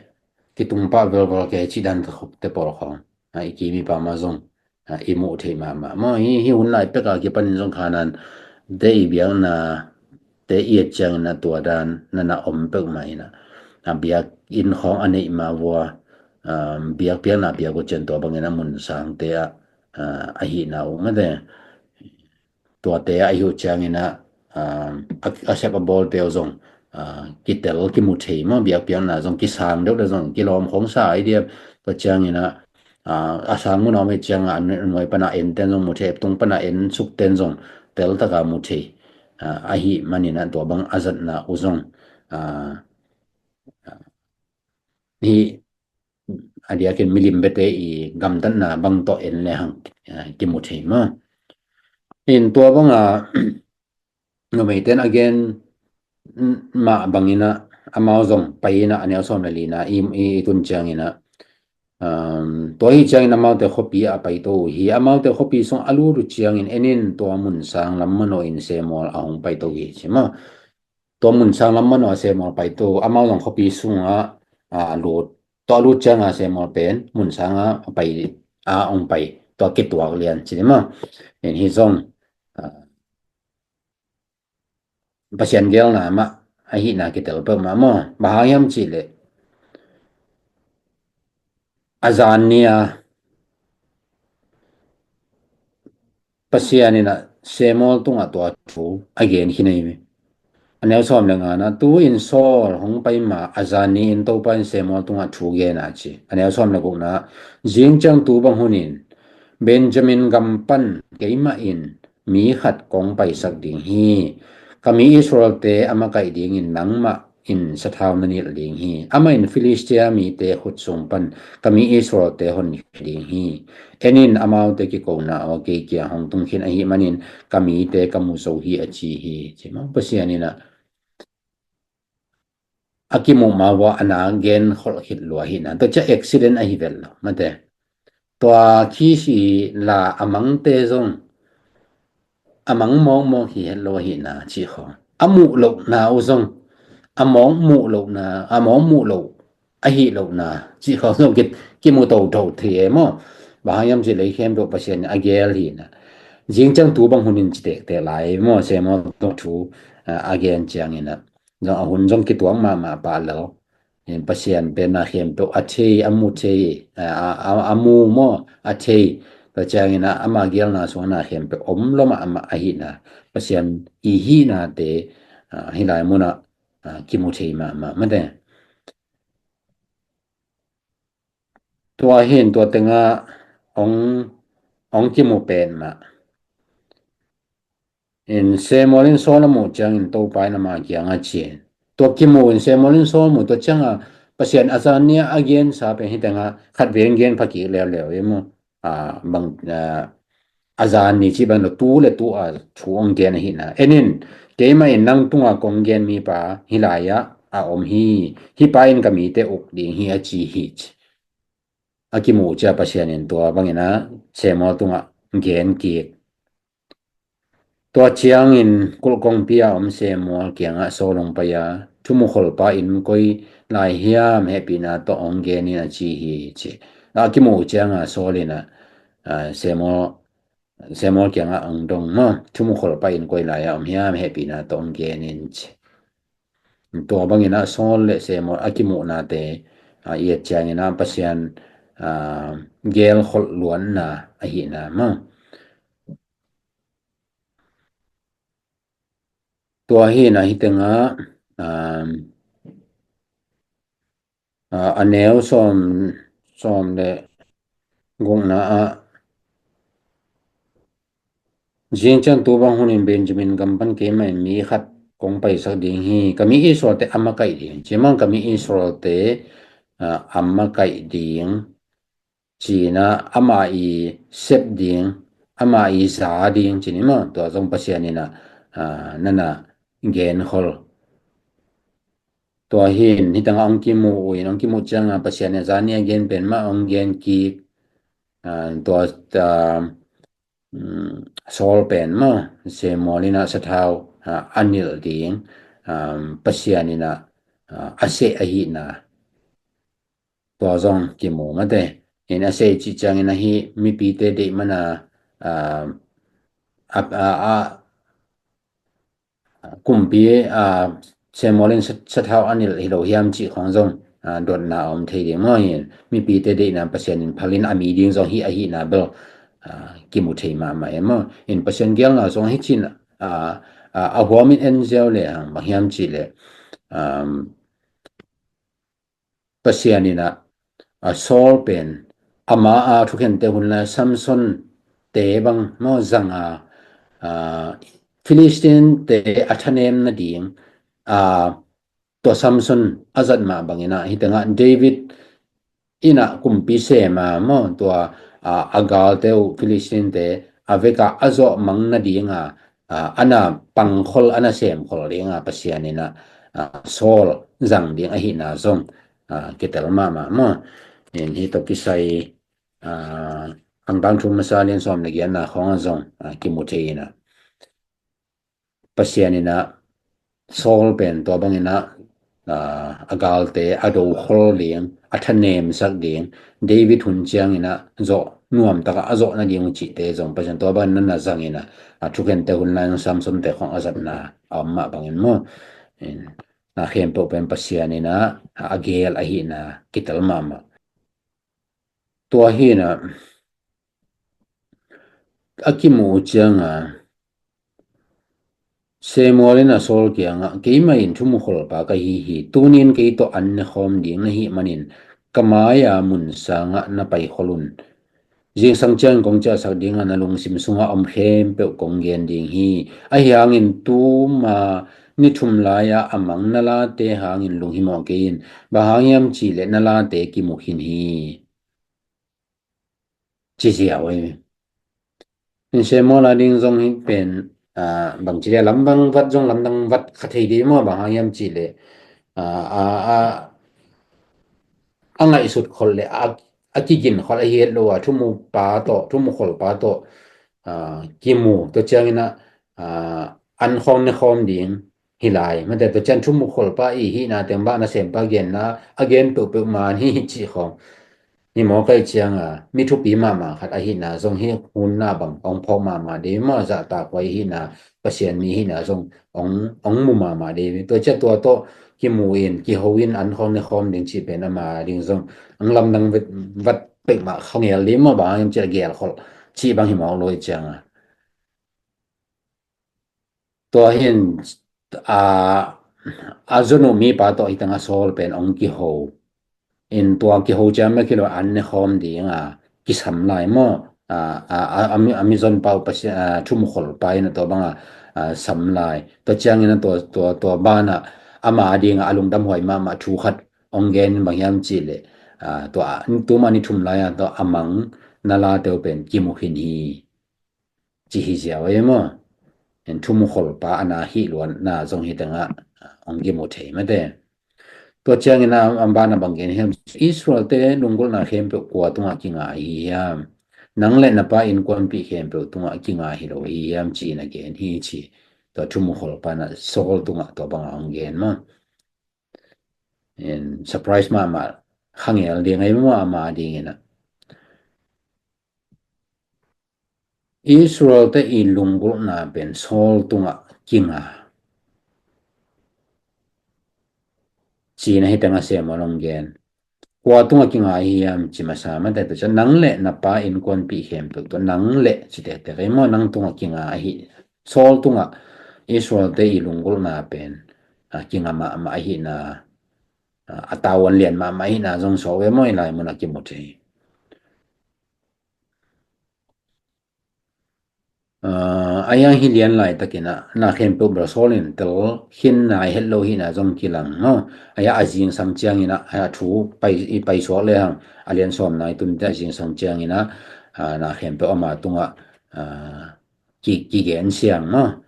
kitung pah velvel kei cih dan ka khop te pawl khawng, ah, i kim i pam ah zong, ah, i muh theih mahmah maw. Hih, hih hun lai pek a kipanin zong Kanaan te i biakna te i et ciang inah tua dan na na om peuhmah inah, ah, biakinn khawng a neih ma vua, ah, biakpiakna piak uh ciang tua bang inah mun sangte ah, ah, ahihna uh mate. Tuate ah ahi uh ciang inah, ah, a, a sep a bawlte uh zong, ah, kitel kimu thei maw, biakpiakna zong kisang deuh le zong kilawm khawng sa ahi diam. Tua ciang inah, ah, a sang mun a om hi ciang a, a nuai pana enten zong mu thei, tung pana en sukten zong tel taka mu thei, ah, ahih manin ah tua bang a zatna uh zong, ah, hih a diakin milim biate i gamtatna bang tawh en le hang, ah, kimu thei maw. In tua banga numeite in a gen mah bang inah amau zong pai inah a neu sawm le lina i, i, i tun ciang inah, Um, tua hi ciangin amaute khuapi ah a paito uh hi. Amaute khuapi sung a lut uh ciangin en in, tua mun sang lam manawh in Samuel a hong paito hi ci maw. Tua mun sang lam manawh a Samuel paito, amau zong khuapi sungah a lut. Tua a lut ciangah Samuel pen mun sangah a pai, a hong pai. Tua kituak lian ci ni maw. En hi zong, ah, Pasian geelna mah ahihna kitel peuhmah maw. Bang hang hiam cihleh, a zan ni-a Pasian in ah Samuel tungah tua thu a gen khin ahi hi. A neu sawm le ngana, tu-in Saul hong pai ma a zan ni-in Topa in Samuel tungah thu gen a ci. A neu sawm le gukna, zing ciang tu bang hunin Benjamin gam pan keimah in mi khat kong paisak ding hi. Ka mi Israel-te a makaih dingin nangmah in sathau na nilh ding hi. Amah in Filistia mite khut sung pan ka mi Israel-te hon khia ding hi. En in, amaute kikona aw kei kiang hong tung khin ahih manin ka mite ka mu zo hi a ci hi. Ci maw, Pasian in ah a kimuh ma vua a na gen kholh khit lua hi na. Tua cia accident ahi vel lo mate. Tua khi si la a mangte zong a mang mawkmawk hi het lo ahi na cih khawng, a muh lohna uh zong a mawk muh lohna, a mawk muh loh ahi lohna cih khawng zong ki, kimu toto thei e maw. Bang hang hiam cih leh khempeuh Pasian in a gel hi na. Zing ciang tu bang hunin ci tektek lai maw, Samuel tawh thu, a, a gen ciangin ah zong a hun zong kituak mahmah pah lo. Pasian pen na khempeuh a thei, a mu thei, a, a, a, a mu maw, a thei. Tua ciangin ah ama geelna sungah na khempeuh om lo mahmah ahihna, Pasian i hihnate, a, hih lai munah, a, kimu thei mahmah mate. Tua hin tua tengah hong, hong kimu pen mah. In Samuel in Saul a muh ciangin Topa in ama kiangah ci in. Tua kimu in Samuel in Saul mu, tua ciangah Pasian a zan ni-a a gensa pen hih tengah khat veng gen pha kik leuleu i mu. A, bang, a, a zan ni cih bang lo, tu le tu a thu hong gen ahi na. En in, keimah in nang tungah kong gen mipa hih lai-ah a om hi. Hih pa in ka mite uk ding hi a ci hi ci. A kimuh cia Pasian in tua bangin ah Samuel tungah gen kik. Tua ciangin kulh kongpi a om Samuel kiangah Saul hong pai a, thumukholpa in koi lai hiam, hehpihna tawh hong gen in a ci hi ci. A kimuh ciangah Saul in ah, a, Samuel, Samuel kiangah hong dong maw, thumukholpa in koi lai a om hiam, hehpihna tawh hong gen in ci. Tua bangin ah Saul le Samuel a kimuhnate, a, i et ciangin ah Pasian, a, gelkholh luanna ahihna maw. Tua hi na hih tengah, a, a, a neu sawm, sawm le gukna ah, zing ciang tu bang hunin Benjamin gam pan keimah in mi khat kong paisak ding hi. Ka mi Israel-te a makaih ding, ci maw, ka mi Israel-te, a, a makaih ding. Ci-in ah ama i sep ding, ama i za ding ci ni maw, tua zong Pasian in ah, a, na na genkhol. Tua hin hih tengah hong kimuh uh in, hong kimuh ciangah Pasian in a zan ni-a gen pen mah hong gen kik. A, tua, a, um, Saul pen maw, Samuel in ah sathau, a, a nilh ding, um, Pasian in ah, a, a seh ahihna. Tua zong kimu mate. In a seh cih ciangin ahi mipite deih mana, a, a, a, a, kumpi, a, Samuel in sa-, sathau a nilh hi lo hiam cih khawng zong, a, dotna a om thei ding maw. In mipite deihna Pasian in phalin a mi ding zong hi ahihna bel, a, kimu thei mahmah e maw. In Pasian geelna zong hi cin, a, a, a huamin en ziau le hang bang hiam cih leh, um, Pasian in ah, a, Saul pen ama a thukhente hun lai Samson-te bang maw zang a, a, Philistine-te a thanem nading, a, tua Samson a zat mah bangin ah hih tengah David in ah kumpi sem a maw, tua, a, a galte uh Philistine-te a vekah a zawh mang nading a, a, a na pangkhol, a na semkhol ding a Pasian in ah, a, Saul zang ding ahihna zong, a, kitel mahmah maw. In hih tawh kisai, ah, Angdang thu masa lian sawm le giatna khawngah zong, ah, kimu thei in ah, Pasian in ah Saul pen tua bangin ah, ah, a galte a dokhol ding, a thanemsak ding, David hun ciangin ah zawh nuamtakah a zawh nading uh cihte zong Pasian tua bangin na na zangin ah, a thukhente hun lai Samson te khawng a zatna a om mah bangin maw. In, na khempeuh pen Pasian in ah a gel ahihna kitel mahmah. Tua hi in ah a kimu uh ciangah Samuel in ah Saul kiangah, "Keimah in thumukholpa ka hi hi. Tunin kei tawh an ne khawm ding na hih manin ka mai-a mun sangah na paikhol un. Zingsang ciangin kong ciahsak dingah na lungsim sungah om khempeuh kong gen ding hi. Ahi hangin tuma ni thum lai-ah a mang na late hangin lunghimawh kei in. Bang hang hiam cihleh na late kimu khin hi," ci ziau hi. In Samuel a ding zong hih pen, ah, bangci dia lamdang vat zong lamdang vat kha thei dih maw, bang hang hiam cihleh, ah, ah, ah, a ngaihsut kholh le a, a kigin kholh ahi het lo a, thumupa tawh, thumukholpa tawh, ah, kimu, tua ciangin ah, ah, an khawm ne khawm ding hi lai. Mate tua ciang thumukholpa i hihna teng bang nasempa genna a gen peuhpeuh man hi cih khawng. Ni maw kai ciangah mi thupi mahmah khat ahihna zong hih hunna bang ong phawk mahmah dih maw, zahtak huai hihna, Pasian mi hihna zong ong, ong mu mahmah dih. Tua ciang tua tawh kimu in, kiho in, an khawm ne khawm ding cih pen ama ding zong ong lamdang vat, vat pek mah khawng el dih maw, bang hang hiam cihleh gel kholh cih bang hi mawk lo hi ciangah. Tua hi in, a, a zon uh mipa tawh hi tangah Saul pen ong kiho. In tua kiho ciang mah kilo an ne khawm ding a kisam lai maw. A, a, a, a mi, a mi zonpa uh Pasian, a, thumukholpa in a tua bangah, a, sam lai. Tua ciangin a tua, tua, tua banah ama dingah a lungdam huai mahmah thu khat ong gen in bang hiam cihleh, a, tua, tuma ni thum lai-ah tua a mang na late uh pen kimu khin hi, ci hi ziau ei maw. In thumukholpa a na hih luatna zong hi tangah ong kimu thei mate. Tua ciangin a, a banah bang gen hiam, Israel-te lunggulhna khempeuh kua tungah kinga hi hiam? Nang le na pa innkuanpih khempeuh tungah kinga hi lo hi hiam ci-in a gen hi ci. Tua thumukholpa in a Saul tungah tua bangah ong gen maw. In surprise mahmah khangel ding ei maw ama dingin ah. Israel-te i lunggulhna pen Saul tungah kinga. Ci-in a hi tangah Samuel ong gen. Kua tungah kinga hiam ci masa mate tua ciang nang le na pa innkuanpih khempeuh tua nang le ci tektek ei maw, nang tungah kinga ahi. Saul tungah Israel-te i lunggulhna pen, a, kinga mahmah ahihna, a, a tavuan lian mahmah ahihna zong suak ve maw, i lai munah kimu thei. A, a hiang hi lian laitakin ah na khempeuh bel Saul in tel khin nai het lo hihna zong kilang maw. A hiang a zingsang ciangin ah, a thu pai, i paisuak le hang a lian sawm nai tunte a zingsang ciangin ah, a, na khempeuh ama tungah, a, ki, kigen siang maw.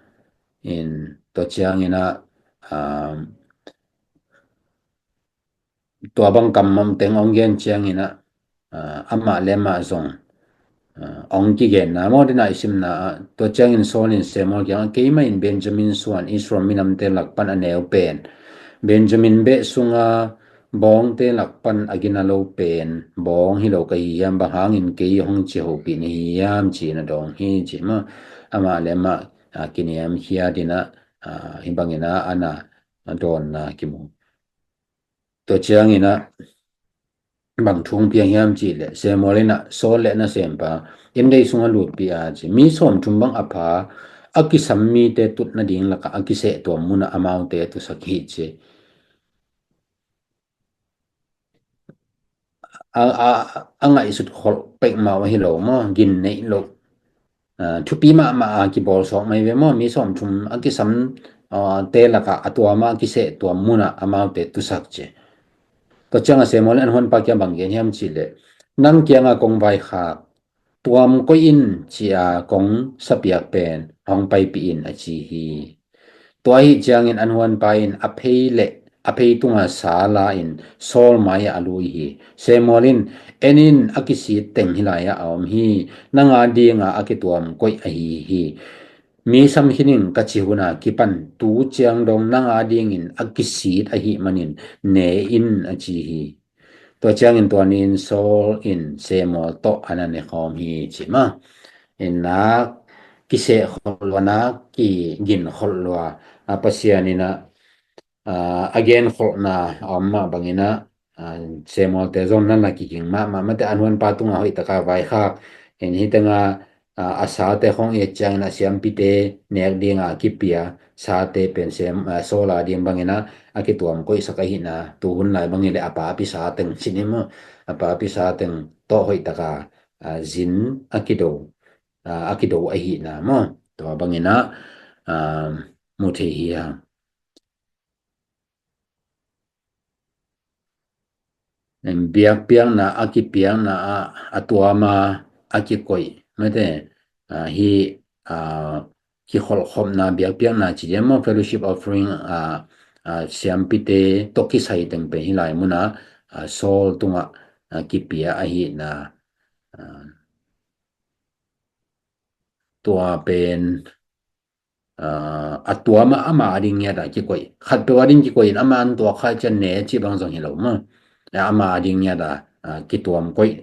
In tua ciangin ah, a, tua bang kam om teng ong gen ciangin ah, a, amah le amah zong, a, ong kigenna maw, dina i simna ah, tua ciangin Saul in Samuel kiangah, keimah in Benjamin suan Israel minamte lak pan a neu pen, Benjamin beh sunga bawngte lak pan a gina lo pen bawng hi lo ka hi hiam, bang hangin kei hong ci hopih na hi hiam ci-in a dawng hi ci maw. Amah le amah, a, kiniamkhiat in ah, a, hi bangin ah a na a dawnna kimu. Tua ciangin ah bang thu ong piang hiam cihleh Samuel in ah Saul le nasempa in dei sungah lutpih a ci, mi sawmthum bang a pha a kisam mite tut nading lakah a kiseh tuam munah amaute tusak hi ci. A, a, a ngaihsut kholh pek mah uh hi lo maw, gin neih loh. A, thupi mahmah a kibawl sawk mai ve maw, mi sawmthum a kisam, a, te lakah a tuam a kiseh tuam munah amaute tusak ci. Tua ciangah Samuel in an huanpa kiang bang gen hiam cihleh, nang kiangah kong vaikhak tuam koih in ci-a kong sapiak pen hong paipih in a ci hi. Tua ahi ciangin an huanpa in a phei le phei tunga sa la-in Saul mai-ah a lui hi. Samuel in, "En in, a kisit teng hih lai-ah a om hi. Nang adinga a kituam koih ahi hi. Mi sam khin ing ka cih huna kipan tu ciang dong nang adingin a kisit ahih manin ne in," a ci hi. Tua ciangin tua ni-in Saul in Samuel tawh a na ne khawm hi ci maw. In nak kiseh kholh lua, nak kigin kholh lua, a Pasian in a, a, a gen kholhna a om mah bangin a, a, Samuel te zong na na kiging mahmah, mate an huanpa tungah hoih taka vaikhak. In hih tengah a, a sate khawng i et ciangin a siampite nek dinga a kipia sate pen Sam-, a, Saul a ding bangin a, a kituam koihsak ahihna, tuhun lai bangin le a papi sa teng ci ni maw, a papi sa teng tawh hoih taka, a, zin a kido, a, a kido ahihna maw. Tua bangin a, a, mu thei hi hang. Biakpiakna a kipiakna ah a tuama a kikoih, mate, a, hi, a, kikholhkhopna biakpiakna ci diam maw, fellowship offering, a, a, siampite tawh kisai teng pen hih lai munah, a, Saul tungah, a, kipia ahihna, a, tua pen, a, a tuama ama a ding ngiata kikoih. Khatpeuh a ding kikoih in ama an tuak kha cian ne cih bang zong hi lo maw. Ama a ding ngiata, a, kituam koih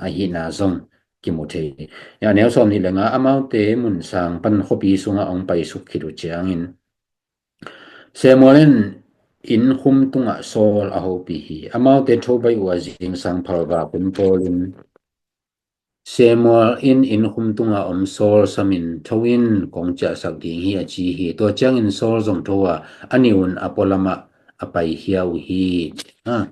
ahihna zong kimu thei. A neu sawm nih le nga, amaute mun sang pan khuapi sungah hong paisuk khit uh ciangin Samuel in innkhum tungah Saul a hopih hi. Amaute tho baih uh a zingsang phalvak hun pawlin Samuel in innkhum tunga om Saul samin, "Tho in, kong ciahsak ding hi," a ci hi. Tua ciangin Saul zong tho a, a nihun a pualamah a paikhia uh hi. A,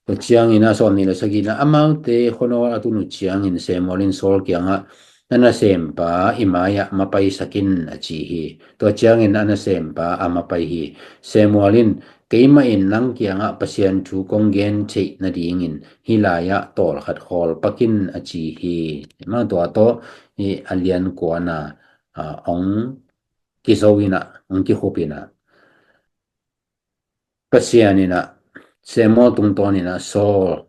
tua ciangin a sawm nih le sagihna, amaute khuanawl a tun uh ciangin Samuel in Saul kiangah, "Na nasempa i mai-ah mapaisak in," a ci hi. Tua ciangin a nasempa a mapai hi. Samuel in, "Keimah in nang kiangah Pasian thu kong gen theih nadingin hih lai-ah tawlkhat khawl pak in," a ci hi. Mah tua tawh hi a lian kuana, a, hong kizo inah, hong kikhup inah. Pasian inah Samuel tungtawn inah Saul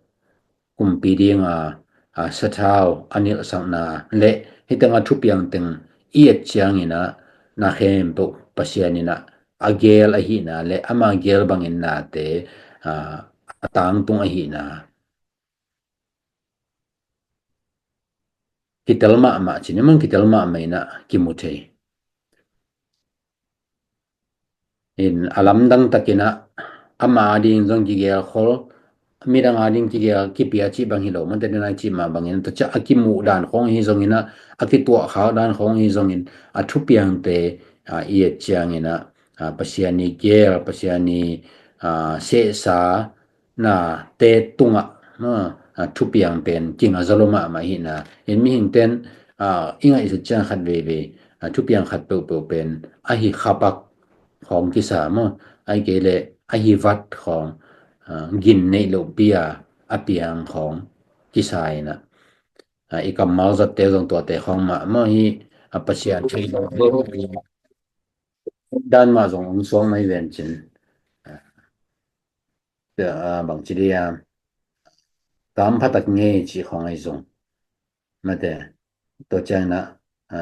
kumpi dinga, a, sathau a nilhsakna le hih tengah thupiang teng i et cianginah na khempeuh Pasian inah a gel ahihna le ama gel bangin nate, a, a tangtung ahihna kitel mahmah ci ni maw, kitel mahmah inah kimu thei. In a lamdang takinah ama a ding zong kigelkhol, midang a ding kigel kipia cih bang hi lo, mate, denai cih mah bangin tua ciah a kimuh dan khawng hi zonginah, a kituahkhak dan khawng hi zongin a thupiangte, a, i et cianginah, a, Pasian i gel, Pasian i, a, sehsa nate tungah, a, a, thupiang pen kinga zaw lo mahmah ahihna. In mihingten, a, i ngaihsut ciang khat veivei, a, thupiang khat peuhpeuh pen ahi khapak khawng kisa maw, ahih kei leh ahi vat khawng, a, gin neih lohpi a a piang khawng kisa inah, a, i kammal zatte zong tuate khawng mah maw hi, a, Pasian thei dan mah zong hong suak mai vencin. A, a, bangci dia, kam phatak ngei cih khawng ahi zong, mate, tua cianginah, a,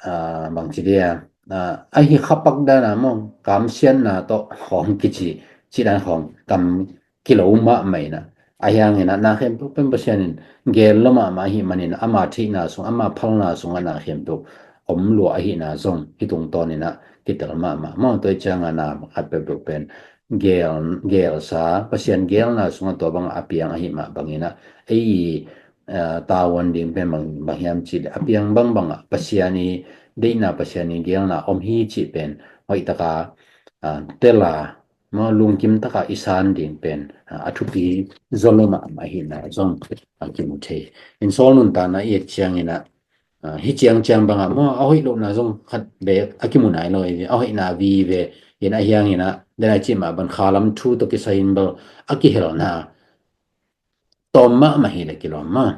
a, bangci dia, a, ahi khapak dana maw, kamsiatna tawh khawng kici, cih dan khawng kam kilo mahmah inah. Ahi hanginah na khempeuh pen Pasian in gel lo mahmah ahih manin ama theihna sung, ama phalna sungah na khempeuh om lua ahihna zong hih tungtawninah kitel mahmah maw. Tua ih cianga na khat peuhpeuh pen gel, gelsa, Pasian gelna sungah tua bangah a piang ahih mah banginah ei i, a, tavuan ding pen bang, bang hiam cih leh a piang bangbangah Pasian i deihna, Pasian i gelna om hi cih pen hoihtaka, a, tela maw, lungkim taka i san ding pen, a, a thupi zaw lo mahmah ahihna zong, a, kimu thei. In Saul nuntakna i et cianginah, a, hih ciangciang bangah maw, a hoih lohna zong khat beek a kimu nai lo hi ve, a hoihna vive. In ahi hanginah, denai cih mah bang khalam thu tawh kisai in bel a kihelna tawm mahmah hi leh kilawm maw.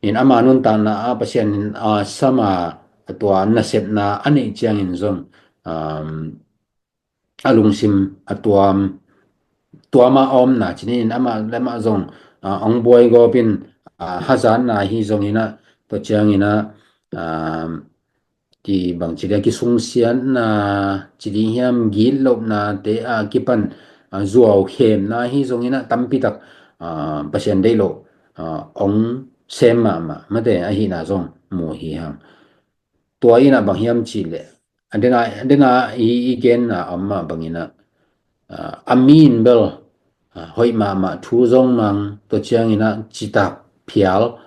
In ama nuntakna ah Pasian in, a, sama, a, tua nasepna a neih ciangin zong, um, a lungsim a tuam, tuama a omna ci-in amah le amah zong, ah, ong buai gawpin, ah, hazatna hi zongin ah, tua ciangin ah, ah, ki bang ci dia, kisungsiatna ci ding hiam, gitlohna te a kipan, ah, zuau khemna hi zongin ah tampi tak, ah, Pasian deih loh, ah, ong sem mahmah mate ahihna zong mu hi hang. Tua in ah bang hiam cih leh, a dena, a dena i, i genna a om mah bangin ah, ah, a mi in bel, ah, hoih mahmah, thu zong mang, tua ciangin ah citak phial,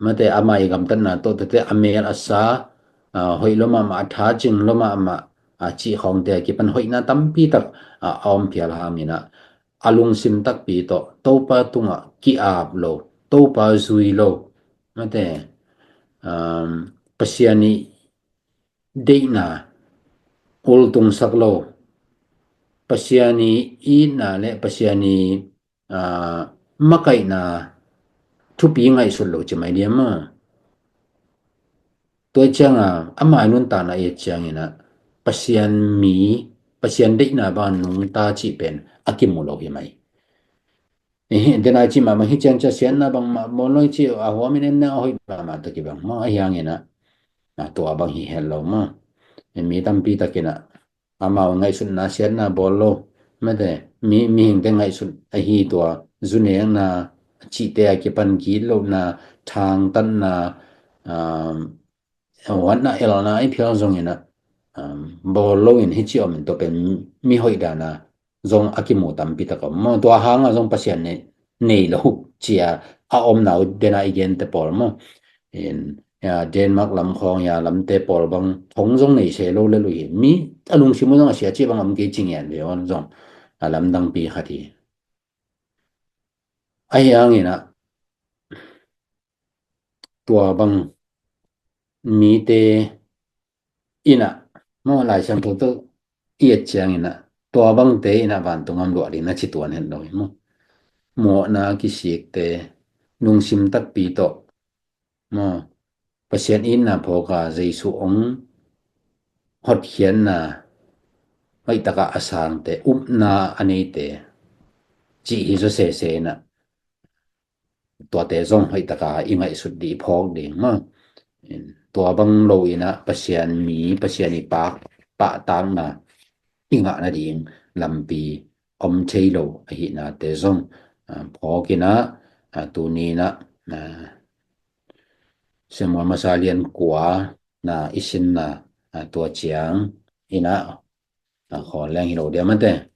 mate ama i gamtatna tawh tuate a mel a sa, ah, hoih lua mahmah, a tha cing lua mahmah, ah, cih khawngte a kipan hoihna tampi tak, ah, a om phial hangin ah, a lungsim takpi tawh Topa tungah ki-ap lo, Topa zui lo, mate, um, Pasian i deihna ultungsak lo, Pasian i itna le Pasian i, ah, makaihna thupi ngaihsut lo ci mai diam maw? Tua ciangin ah, ama nuntakna i et ciangin ah, Pasian mi, Pasian deihna bang nungta cih pen a kimu lo hi mai. Eh, dena i cih mahmah hi ciang cia siatna bangmah bawl lo i cih a huamin en nang a hoih mahmah ta kibang maw, ahi hangin ah, ah, tua bang hi het lo maw. Eh, mi tampi takin ah, amau ngaihsutna siatna bawl lo, mate, mi, mihingte ngaihsut ahi tua, zu nekna, cihte a kipan gitlohna, thangtatna, um, huatna elna i phial zongin ah, um, bawl loin hi ci om in tua pen mi hoih dan a zong a kimu tampi tak om maw. Tua hanga zong Pasian nei, nei lo cia a omna uh dena i gente pawl maw. In, ya, Denmark lam khawng ya lamte pawl bang thong zong nei se lo le lui hi. Mi a lungsim uh zong a sia cih bang om kei ci ngian ve on zong a lamdang pi khat hi. Ahi hangin ah, tua bang mite in ah, maw, Lai Siangtho tawh i et ciangin ah, tua bangte in ah vantung gam luah ding na ci tuan het lo hi maw. Mawhna kisikte, lungsim takpi tawh, maw, Pasian itna phawk a Jesu ong hotkhiatna hoih taka a sangte, upna a neite, cih hi zaw sese in ah, tuate zong hoih taka i ngaihsut ding, i phawk ding maw. Tua bang lo in ah Pasian mi, Pasian i pak, pahtakna i ngah nading lampi om thei lo ahihnate zong, ah, phawk in ah, ah, tuni in ah, ah, Samuel masa lian kua na i sinna, ah, tua ciang in ah, ah, khawl leng hi lo dia mate.